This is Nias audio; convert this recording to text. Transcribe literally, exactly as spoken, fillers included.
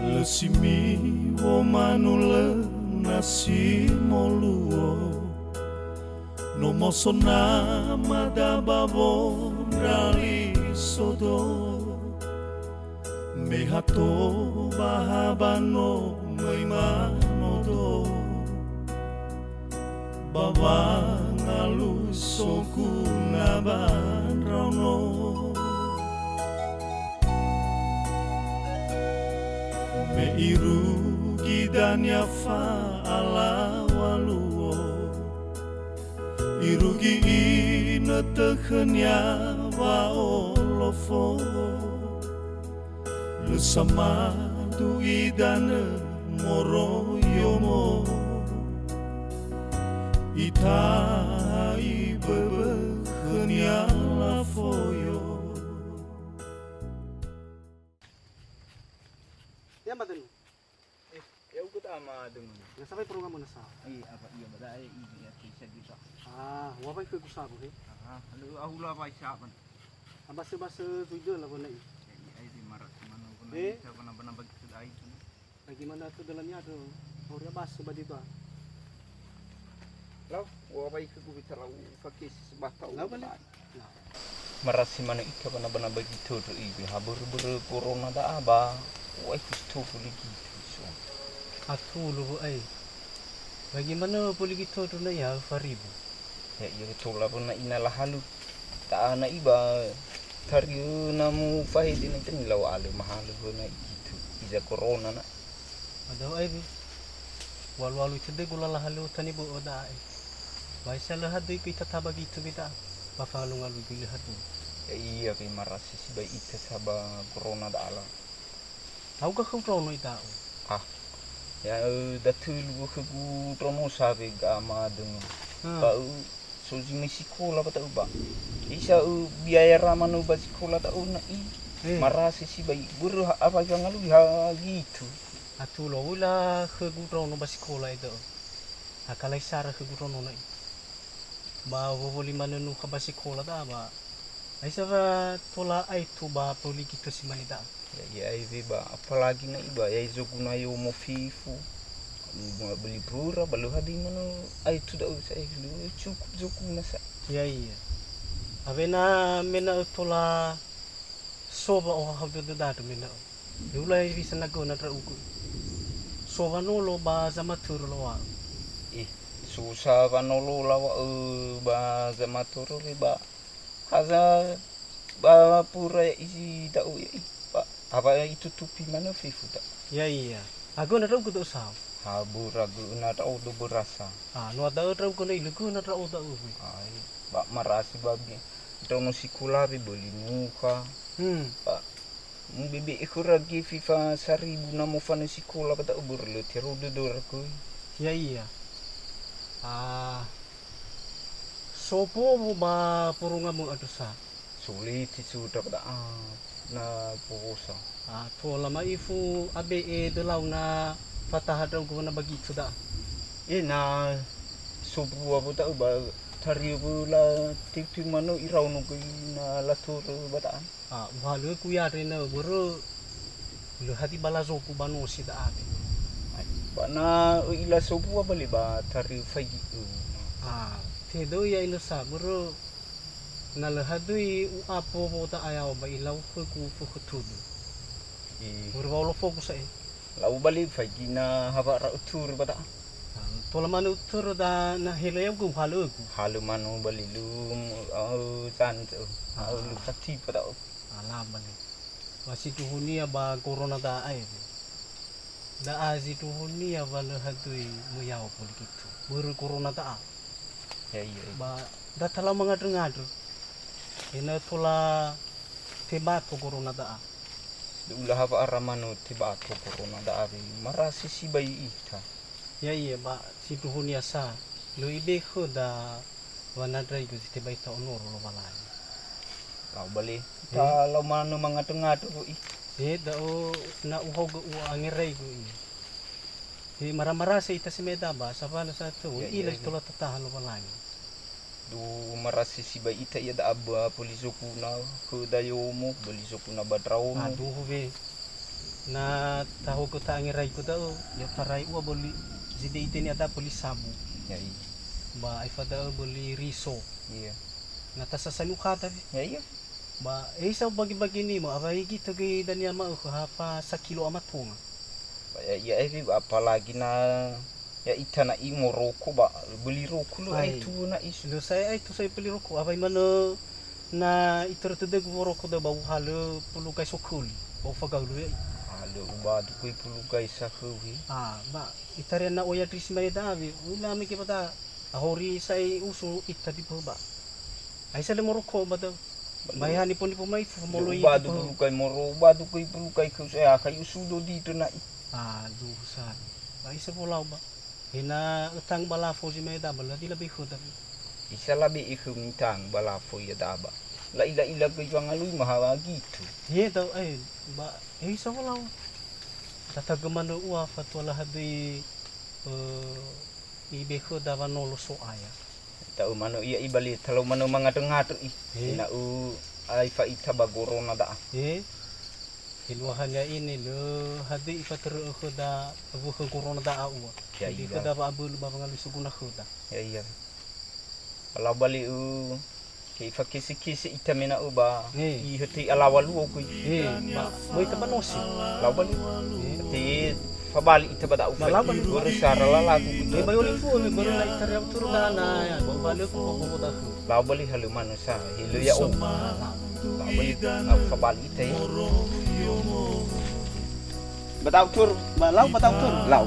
Lö si miwo manulö na si moluo. No moso nama daba wondrali sodo. Me ha toba ha ba no möi manodo. Ba wangalui soguna ba ndraono. Me irugi dania fa'alaŵa luo, irugi inötö khönia wa'olofo. Lö samadu idanö moroi omo, itaha iböbö khönia lafoyo. Ya, Madanu. Eh, ya, ugut ama dengan. Ya, sampai perlu kamu nasa. Eh, apa iya, bada, eh, iya, iya, bisa juga. Ah, wa bai khögu sabu, he? Ah, lu, ahula bai saban. Abasö-basö zui döla wöna i. Eh, iya, iya, marah, mana, wöna Eh? Ita, wöna, wöna bagi sudah itu. Bagaimana tu dalamnya tu? Hori abasö ba di ba. Lau, wa bai khögu bita lau fakis batau. Lau balik. Marasi manö ita bana-bana bagi tödö ibe ha börö-börö corona da'a ba u'ai kustofu ligi so. Atulu wö'ai. Bagi manö poligi tödö na ia faribu. Ya, ia tola wöna ina lahalu. Ta'a na iba tariö na mu fahede na itani lau alö mahalö wöna igitu. Iza corona na. Ada wö'ai bi. Walu-walu ita degu lala halö tani bö'ö da'e. Bai sa lö hadui ku ita taba gitu bita. Ba fangalungalu gili hadu. Ya iya, ke marasi sibai ita saba corona da'ala. Tau ga khöu ndraono ita'u? Ah, ya, eh, datölu khögu ndraono sawe ga ama döngö. Hmm. Ba, eh, so zi möi sikola ba ta'u ba. Isa, eh, biaya rama no ba sikola ta'u na'i. Eh. Marasi sibai börö ha, apa yang ngalui ha gitu. Atulu, ula khögu ndraono ba sikola eda'u. Akalai sara khögu ndraono na'i. Ba wowoli manö nukha ba sikola da'a ba. Aisa wa tola aitu ba poligi tösi mane da'a. Ya, ya, iwe ba, apalagi na iba, ya, zoguna yo mo fifu. Ba beli pura, ba lö hadi manö aitu da'u sa, eh, lö cukup zoguna sa. Ya, iya. Awena mena'ö tola so wa ohahau dödö dandrö mena'ö. Eula bisa nagöna ndra'ugö. So wanolo ba zamatörö lo'a'ö. Eh, susa wanolo lawa'ö ba zamatörö re ba haza ba pura ya isi da'u ya, eh, ba, apa itutupi manö fefu da. Ya, iya. Agöna ndra'ugö da'ö sao. Ha bura göna ndra'o do berasa. Ah, no da'ö ndra'ugö na ilö göna ndra'o da'ö. Ai, ba marasi ba bi. Ndraono sikola be beli nukha. Hmm. Ba Mubebe'e khöra gefe fa saribu na mofanö sikola ba da'ö börö lö terou dödöra göi. Ya, iya. Ah, so bowo ba porongamö andrö sa. Soliti sutra ba da'a na powosa. Ah, tola ma'ifu abe'e dölau na fataha ndra'ugö na ba gitu da'a. E na sobua bo da'ö ba tariö wöla tiu-tiu manö iraono göi na latörö ba da'a. Ah, uhalögu ya'e ndra'o börö lö hadi ba lazogu ba nosi da'a be. Ba na ö'ila sobua bali ba tariö faigi'ö. Ah, tedöi ya'e nösa börö na lö hadöi u'apo wowo da'a yaŵa ba ilau khögu fökhö tudu. Eh. Börö wa'olofogu sa'e. Lau bali faigi na hawa ra uturu ba da'a. Ah, tola manö uturu da na helö ya'ugö uhalögu. Halö manö bali lö, eh, zan-, eh, Ah. Lö fati ba da'a. Alama ne. Wa sindruhunia ba corona da'a ere. Da'a zindruhunia wa lö hadöi möi yaŵa poligitu. Börö corona da'a. Ya, iya, iya. Ba ndra talau mangandrö-ngandrö. Ena'ö tola tebato corona da'a. Lö ula hawa ara manö tebato corona da'a we. Marasi sibai ita. Ya, iya, ba sindruhunia sa. Lö ibe'e khöda wanandraigö zi tebai ta'onoro Lowalangi. Lau bale, Eh. ta lau manö mangandrö-ngandrö wö'i. Eh, da'ö na uhaogö ua angeraigu i. Eh, mara-marasa ita semeda ba, sawana sato, Ya, ila ya, zi ya. tola tataha Lowalangi. Du marasi sibai ita ia da'a ba poli zoguna khöda yomo, bali zoguna ba ndraono. Aduh, we. Na tahogö ta'angeraigö da'ö, ya tarai ua böli, zi de iteni ada böli sabu. Ya, iya. Ba aefa da'ö böli riso. Iya. Na tasasanu khata wi. Ya, iya. Ba, eh, sa bagi-bagi nima, awa igi tögi dania ma'ökhö hafa sakilo amatonga. Ba, ya, iya, eh, wi, apalagi na ya ita na'i moroko ba, böli roko lö Ai. Ai tu na'i. Lö sa'ae ai tu sa'ae böli roko, awa imanö na itörö tödögu woroko da'ö ba uhalö pulugai soköli, ba ufagaulu ya'i. Ah, lö ubadu göi pulugai sahöu he. Ah, ba, itaria na oya drisi mai da'a wi, ula mege ba da'a, ahori sa'ae usu ita di pö ba. Aisa le moroko ba da'ö. Ba Mai hani poni pö mai fu molo Lö i ubadu pö. Bulugai moro, ubadu göi bulugai khöu sa'ae, akha i usudo di dö na'i. Ah, duhu sa. Ba isa folau ba. Hena ötang ba lafo zi mai da ba ladi labe khöda. Isa labe ikhöu mitang ba lafo ia da ba. La'ila-ila göi wangalui mahawa gitu. He da'ö, eh, ba, eh, isa folau. Tatagö manö ua fatua lahadöi, eh, Ibe khöda wanolo So'aya. Ta'ö manö ia ibali talau manö mangandrö-ngandrö i. He. Ena'ö aefa ita ba gorona da'a. He. Eluahania ini lö hadöi ifatörö'ö khöda wökhö gorona da'a ua. Ya, Jadi iya. Khöda wa'abölö ba wangalui soguna khöda. Ya, iya. Lau bali ü Ke ifakese-kese ita mena'ö ba He. Ihötei alawa luo kui. He, ba, möi ita ba nosi. Lau bali. He. Te fabali ita ba da'u Ba lau bali. Börö sara lalagu He, kui. Ba yoli fuo me börö na ita reau turu dana, ya, ba ubalö ku ba bobo dahö. Lau bali halö manö sa, he lö ya o. Lau bali, lau fabali ita ya. Ba da'u turu. Ba lau, ba da'u turu. Lau.